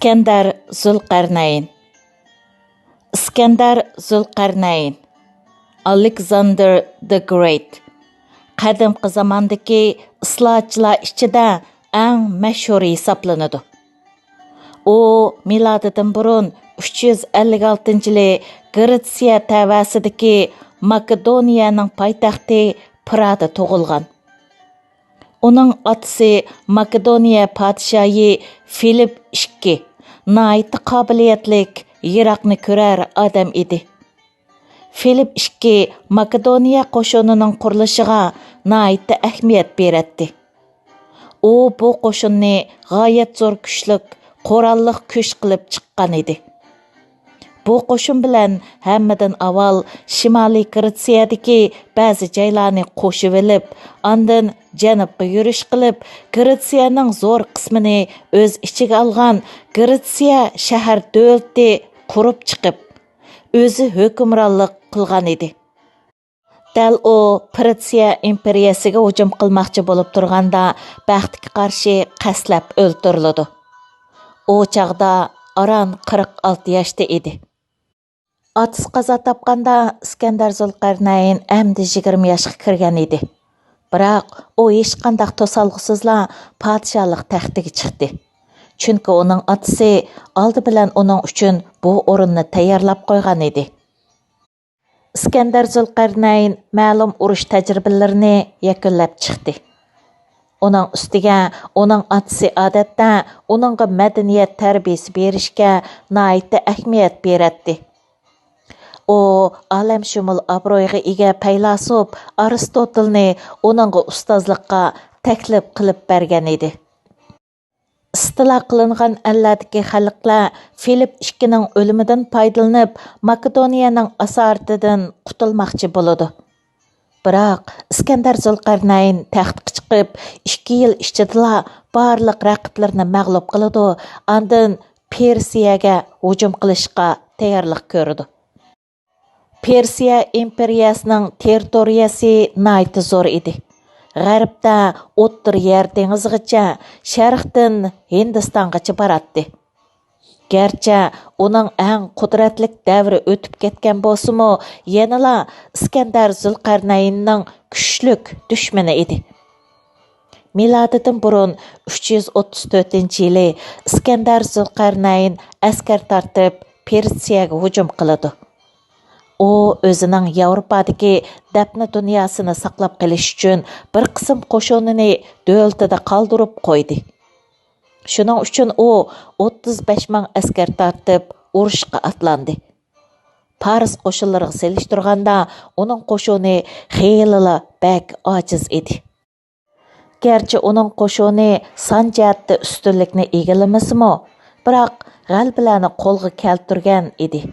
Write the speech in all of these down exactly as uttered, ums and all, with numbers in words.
ئىسكەندەر زۇلقەرنەين. ئىسكەندەر زۇلقەرنەين، Alexander the Great، قەدىمكى زاماندىكى ئىسلاھاتچىلار ئىچىدە ئەڭ مەشھۇرى ھېسابلىنىدۇ. ئۇ مىلادىدىن بۇرۇن ئۈچ يۈز ئەللىك ئالتىنچى يىلى گرېتسىيە تەۋەسىدىكى ماكېدونىيەنىڭ پايتەختى پىرادا تۇغۇلغان. ئۇنىڭ ئاتىسى ماكېدونىيە پادىشاھى فىلىپ ئىككى ناھايىتى قابىلىيەتلىك، يىراقنى كۆرەر ئادەم ئىدى. فىلىپ ئىككى ماكېدونىيە قوشۇنىنىڭ قۇرۇلۇشىغا ناھايىتى ئەھمىيەت بېرەتتى. ئۇ بۇ قوشۇننى غايەت زور كۈچلۈك قوراللىق كۈچ قىلىپ چىققان ئىدى. بۇ قوشۇن بىلەن ھەممىدىن ئاۋۋال شىمالىي گرېتسىيەدىكى بەزى جايلارنى قوشۇۋېلىپ، ئاندىن جەنۇبقا يۈرۈش قىلىپ، گرېتسىيەنىڭ زور قىسمىنى ئۆز ئىچىگە ئالغان گرېتسىيە شەھەر دۆلىتى قۇرۇپ چىقىپ، ئۆزى ھۆكۈمرانلىق قىلغان ئىدى. دەل ئۇ پېرسىيە ئىمپېرىيەسىگە ھۇجۇم قىلماقچى بولۇپ تۇرغاندا، بەختكە قارشى قەستلەپ ئۆلتۈرۈلىدۇ. ئۇ چاغدا ئاران قىرىق ئالتە ياشتا ئىدى. ئاتىسى قازا تاپقاندا، ئىسكەندەر زۇلقەرنەين ئەمدى يىگىرمە ياشقا كىرگەن ئىدى. بىراق ئۇ ھېچقانداق توسالغۇسىزلا پادىشاھلىق تەختىگە چىقتى. چۈنكى ئۇنىڭ ئاتىسى ئالدى بىلەن ئۇنىڭ ئۈچۈن بۇ ئورۇننى تەييارلاپ قويغان ئىدى. ئىسكەندەر زۇلقەرنەين مەلۇم ئۇرۇش تەجرىبىلىرىنى يەكۈنلەپ چىقتى. ئۇنىڭ ئۈستىگە ئۇنىڭ ئاتىسى ئادەتتە ئۇنىڭغا مەدەنىيەت تەربىيەسى بېرىشكە ناھايىتى ئەھمىيەت بېرەتتى. ئۇ ئالەمشۇمۇل ئابرۇيغا ئىگە پەيلاسوپ ئارستوتىلنى ئۇنىڭغا ئۇستازلىققا تەكلىپ قىلىپ بەرگەن ئىدى. ئىستىلا قىلىنغان ئەللەردىكى خەلقلەر فىلىپ ئىككىنىڭ ئۆلۈمىدىن پايدىلىنىپ، ماكېدونىيەنىڭ ئاسارىتىدىن قۇتۇلماقچى بولىدۇ. بىراق ئىسكەندەر زۇلقەرنەين تەختكە چىقىپ، ئىككى يىل ئىچىدىلا بارلىق رەقىبلىرىنى مەغلۇپ قىلىدۇ، ئاندىن پېرسىيەگە ھۇجۇم قىلىشقا تەييارلىق كۆرىدۇ. پېرسىيە ئىمپېرىيەسىنىڭ تېررىتورىيەسى ناھايىتى زور ئىدى. غەربتە ئوتتۇرا يەر دېڭىزىغىچە، شەرقتىن ھىندىستانغىچە باراتتى. گەرچە ئۇنىڭ ئەڭ قۇدرەتلىك دەۋرى ئۆتۈپ كەتكەن بولسىمۇ، يەنىلا ئىسكەندەر زۇلقەرنەيننىڭ كۈچلۈك دۈشمىنى ئىدى. مىلادىدىن بۇرۇن ئۈچ يۈز ئوتتۇز تۆتىنچى يىلى ئىسكەندەر زۇلقەرنەين ئەسكەر تارتىپ، پېرسىيەگە ھۇجۇم قىلىدۇ. ئۇ ئۆزىنىڭ ياۋروپادىكى دەپنە دۇنياسىنى ساقلاپ قېلىش ئۈچۈن بىر قىسىم قوشۇنىنى دۆلىتىدە قالدۇرۇپ قويدى. شۇنىڭ ئۈچۈن ئۇ ئوتتۇز بەش مىڭ ئەسكەر تارتىپ، ئۇرۇشقا ئاتلاندى. پارس قوشۇنلىرىغا سېلىشتۇرغاندا، ئۇنىڭ قوشۇنى خېلىلا بەك ئاجىز ئىدى. گەرچە ئۇنىڭ قوشۇنى سان جەھەتتە ئۈستۈنلۈكنى ئىگىلىمىسىمۇ، بىراق غەلىبىلەرنى قولغا كەلتۈرگەن ئىدى.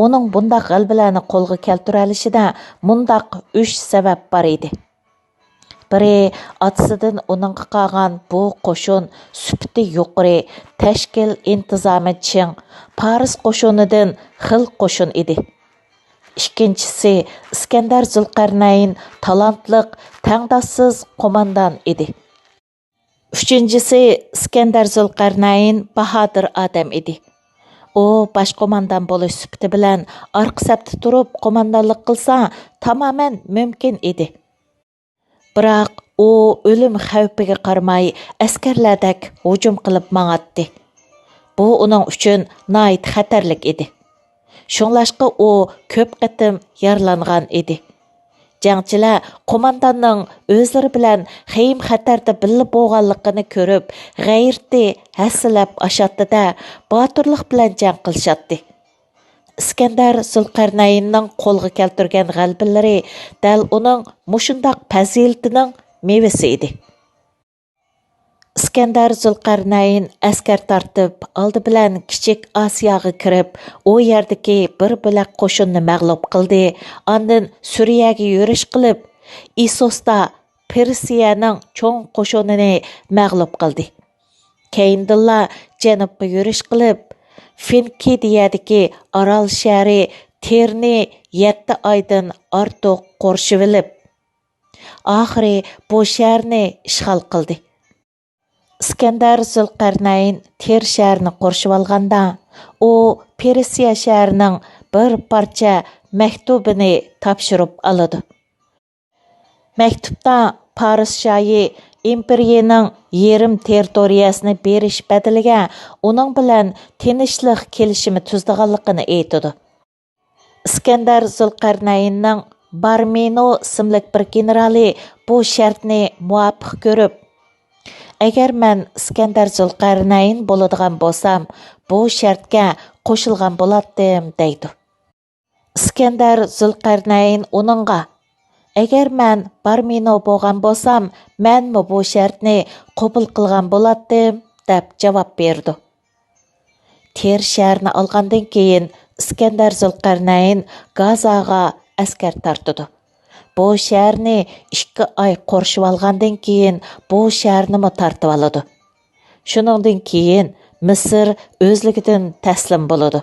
ئۇنىڭ بۇنداق غەلىبىلەرنى قولغا كەلتۈرەلىشىدە مۇنداق ئۈچ سەۋەب بار ئىدى. بىرى، ئاتىسىدىن ئۇنىڭغا قالغان بۇ قوشۇن سۈپىتى يۇقىرى، تەشكىل ئىنتىزامى چىڭ، پارس قوشۇنىدىن خىل قوشۇن ئىدى. ئىككىنچىسى، ئىسكەندەر زۇلقەرنەين تالانتلىق، تەڭداشسىز قوماندان ئىدى. ئۈچىنچىسى، ئىسكەندەر زۇلقەرنەين باھادىر ئادەم ئىدى. ئۇ باش قوماندان بولۇش سۈپىتى بىلەن ئارقا سەپتە تۇرۇپ قوماندانلىق قىلسا، تامامەن مۇمكىن ئىدى. بىراق ئۇ ئۆلۈم خەۋپىگە قارىماي، ئەسكەرلەردەك ھۇجۇم قىلىپ ماڭاتتى. بۇ ئۇنىڭ ئۈچۈن ناھايىتى خەتەرلىك ئىدى. شۇڭلاشقا ئۇ كۆپ قېتىم يارىلانغان ئىدى. جەڭچىلەر قومانداننىڭ ئۆزلىرى بىلەن خېيىم-خەتەردە بىللە بولغانلىقىنى كۆرۈپ، غەيرىتى ھەسسىلەپ ئاشاتتى-دە، باتۇرلۇق بىلەن جەڭ قىلىشاتتى. ئىسكەندەر زۇلقەرنەيننىڭ قولغا كەلتۈرگەن غەلىبىلىرى دەل ئۇنىڭ مۇشۇنداق پەزىلىتىنىڭ مېۋىسى ئىدى. ئىسكەندەر زۇلقەرنەين ئەسكەر تارتىپ، ئالدى بىلەن كىچىك ئاسىياغا كىرىپ، ئۇ يەردىكى بىر بۆلەك قوشۇننى مەغلۇپ قىلدى. ئاندىن سۈرىيەگە يۈرۈش قىلىپ، ئىسوستا پېرسىيەنىڭ چوڭ قوشۇنىنى مەغلۇپ قىلدى. كەينىدىنلا جەنۇبقا يۈرۈش قىلىپ، فىنكىدىيەدىكى ئارال شەھىرى تىرنى يەتتە ئايدىن ئارتۇق قورشىۋېلىپ، ئاخىرى بۇ شەھەرنى ئىشغال قىلدى. ئىسكەندەر زۇلقەرنەين تېر شەھىرىنى قورشىۋالغاندا، ئۇ پېرسىيە شەھىرىنىڭ بىر پارچە مەكتۇبىنى تاپشۇرۇپ ئالىدۇ. مەكتۇپتا پارس شاھى ئىمپېرىيىنىڭ يېرىم تېررىتورىيەسىنى بېرىش بەدىلىگە ئۇنىڭ بىلەن تىنچلىق كېلىشىمى تۈزىدىغانلىقىنى ئېيتىدۇ. ئىسكەندەر زۇلقەرنەيننىڭ بارمىنو ئىسىملىك بىر گېنېرالى بۇ شەرتنى مۇۋاپىق كۆرۈپ، «ئەگەر مەن ئىسكەندەر زۇلقەرنەين بولىدىغان بولسام، بۇ شەرتكە قوشۇلغان بولاتتىم» دەيدۇ. ئىسكەندەر زۇلقەرنەين ئۇنىڭغا، «ئەگەر مەن بارمىنو بولغان بولسام، مەنمۇ بۇ شەرتنى قوبۇل قىلغان بولاتتىم» دەپ جاۋاب بېرىدۇ. تېر شەھىرىنى ئالغاندىن كېيىن، ئىسكەندەر زۇلقەرنەين گازاغا ئەسكەر تارتىدۇ. بۇ شەھەرنى ئىككى ئاي قورشىۋالغاندىن كېيىن، بۇ شەھەرنىمۇ تارتىۋالىدۇ. شۇنىڭدىن كېيىن مىسىر ئۆزلۈكىدىن تەسلىم بولىدۇ.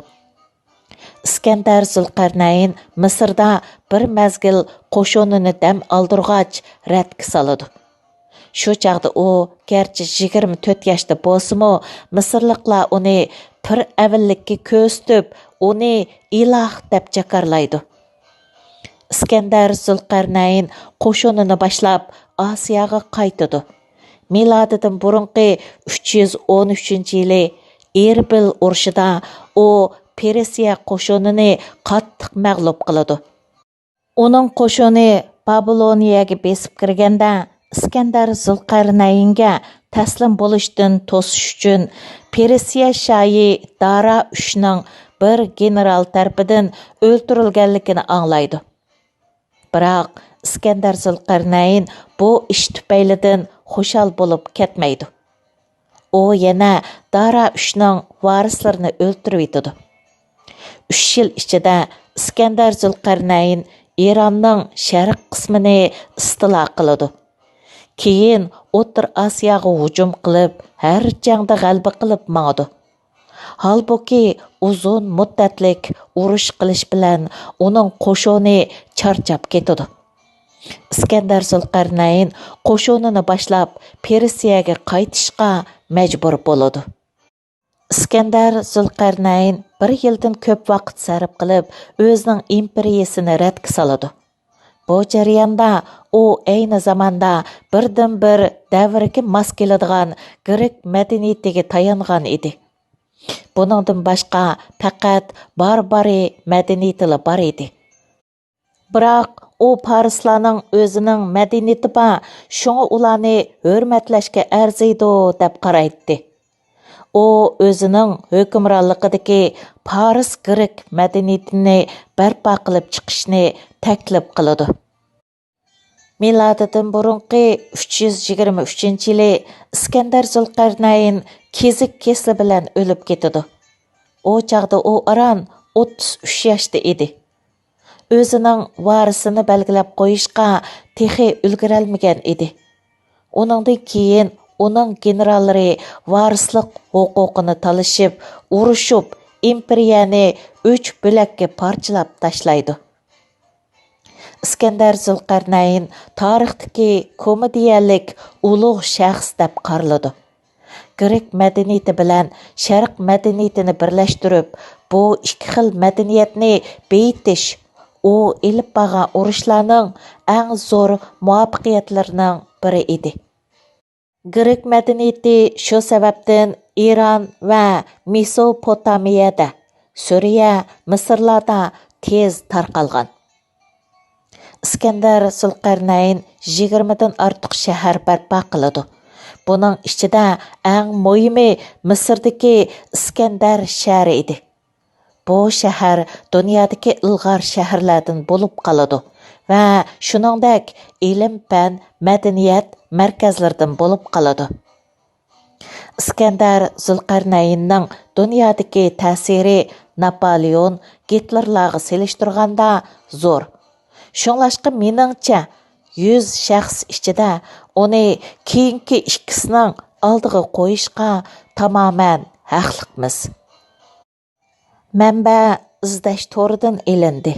ئىسكەندەر زۇلقەرنەين مىسىردا بىر مەزگىل قوشۇنىنى دەم ئالدۇرغاچ، رەتكە سالىدۇ. شۇ چاغدا ئۇ گەرچە يىگىرمە تۆت ياشتا بولسىمۇ، مىسىرلىقلار ئۇنى پىرئەۋنلىككە كۆرسىتىپ، ئۇنى ئىلاھ دەپ جاكارلايدۇ. ئىسكەندەر زۇلقەرنەين قوشۇنىنى باشلاپ، ئاسىياغا قايتىدۇ. مىلادىدىن بۇرۇنقى ئۈچ يۈز ئون ئۈچىنچى يىلى ئېربىل ئۇرۇشىدا ئۇ پېرسىيە قوشۇنىنى قاتتىق مەغلۇپ قىلىدۇ. ئۇنىڭ قوشۇنى بابۇلونىيەگە بېسىپ كىرگەندە، ئىسكەندەر زۇلقەرنەينگە تەسلىم بولۇشتىن توسۇش ئۈچۈن، پېرسىيە شاھى دارا ئۈچنىڭ بىر گېنېرال تەرىپىدىن ئۆلتۈرۈلگەنلىكىنى ئاڭلايدۇ. بىراق، ئىسكەندەر زۇلقەرنەين بۇ ئىش تۈپەيلىدىن خۇشال بولۇپ كەتمەيدۇ. ئۇ يەنە دارا ئۈچنىڭ ۋارىسلىرىنى ئۆلتۈرۈۋېتىدۇ. ئۈچ يىل ئىچىدە ئىسكەندەر زۇلقەرنەين ئىراننىڭ شەرق قىسمىنى ئىستىلا قىلىدۇ. كېيىن ئوتتۇرا ئاسىياغا ھۇجۇم قىلىپ، ھەر جەڭدە غەلىبە قىلىپ ماڭىدۇ. ھالبۇكى، ئۇزۇن مۇددەتلىك ئۇرۇش قىلىش بىلەن ئۇنىڭ قوشۇنى چارچاپ كېتىدۇ. ئىسكەندەر زۇلقەرنەين قوشۇنىنى باشلاپ، پېرسىيەگە قايتىشقا مەجبۇر بولىدۇ. ئىسكەندەر زۇلقەرنەين بىر يىلدىن كۆپ ۋاقىت سەرپ قىلىپ، ئۆزىنىڭ ئىمپېرىيىسىنى رەتكە سالىدۇ. بۇ جەرياندا ئۇ ئەينى زاماندا بىردىنبىر دەۋرگە ماس كېلىدىغان گرېك مەدەنىيىتىگە تايانغان ئىدى. بۇنىڭدىن باشقا، پەقەت باربارى مەدەنىيىتىلا بار ئىدى. بىراق، ئۇ پارسلارنىڭ ئۆزىنىڭ مەدەنىيىتى بار، شۇڭا ئۇلارنى ھۆرمەتلەشكە ئەرزىيدۇ، دەپ قارايتتى. ئۇ ئۆزىنىڭ ھۆكۈمرانلىقىدىكى پارس گرېك مەدەنىيىتىنى بەرپا قىلىپ چىقىشنى تەكلىپ قىلىدۇ. مىلادىدىن بۇرۇنقى ئۈچ يۈز يىگىرمە ئۈچىنچى يىلى ئىسكەندەر زۇلقەرنەين كېزىك كېسىلى بىلەن ئۆلۈپ كېتىدۇ. ئۇ چاغدا ئۇ ئاران ئوتتۇز ئۈچ ياشتا ئىدى. ئۆزىنىڭ ۋارىسىنى بەلگىلەپ قويۇشقا تېخى ئۈلگۈرەلمىگەن ئىدى. ئۇنىڭدىن كېيىن ئۇنىڭ گېنېراللىرى ۋارىسلىق ھوقۇقىنى تالىشىپ، ئۇرۇشۇپ، ئىمپېرىيەنى ئۈچ بۆلەككە پارچىلاپ تاشلايدۇ. ئىسكەندەر زۇلقەرنەين تارىختىكى كومېدىيەلىك ئۇلۇغ شەخس دەپ قارىلىدۇ. گرېك مەدەنىيىتى بىلەن شەرق مەدەنىيىتىنى بىرلەشتۈرۈپ، بۇ ئىككى خىل مەدەنىيەتنى بېيىتىش ئۇ ئېلىپ بارغان ئۇرۇشلارنىڭ ئەڭ زور مۇۋەپپەقىيەتلىرىنىڭ بىرى ئىدى. گرېك مەدەنىيىتى شۇ سەۋەبتىن ئىران ۋە مېسوپوتامىيەدە، سۈرىيە، مىسىرلاردا تېز تارقالغان. ئىسكەندەر زۇلقەرنەين يىگىرمىدىن ئارتۇق شەھەر بەرپا قىلىدۇ. بۇنىڭ ئىچىدە ئەڭ مۇھىمى مىسىردىكى ئىسكەندەر شەھىرى ئىدى. بۇ شەھەر دۇنيادىكى ئىلغار شەھەرلەردىن بولۇپ قالىدۇ ۋە شۇنىڭدەك ئىلىم-پەن، مەدەنىيەت مەركەزلىرىدىن بولۇپ قالىدۇ. ئىسكەندەر زۇلقەرنەيننىڭ دۇنيادىكى تەسىرى ناپالېئون، گىتلېرلارغا سېلىشتۇرغاندا زور. شۇڭلاشقا مېنىڭچە، يۈز شەخس ئىچىدە ئۇنى كېيىنكى ئىككىسىنىڭ ئالدىغا قويۇشقا تامامەن ھەقلىقمىز. مەنبە ئىزدەش تورىدىن ئېلىندى.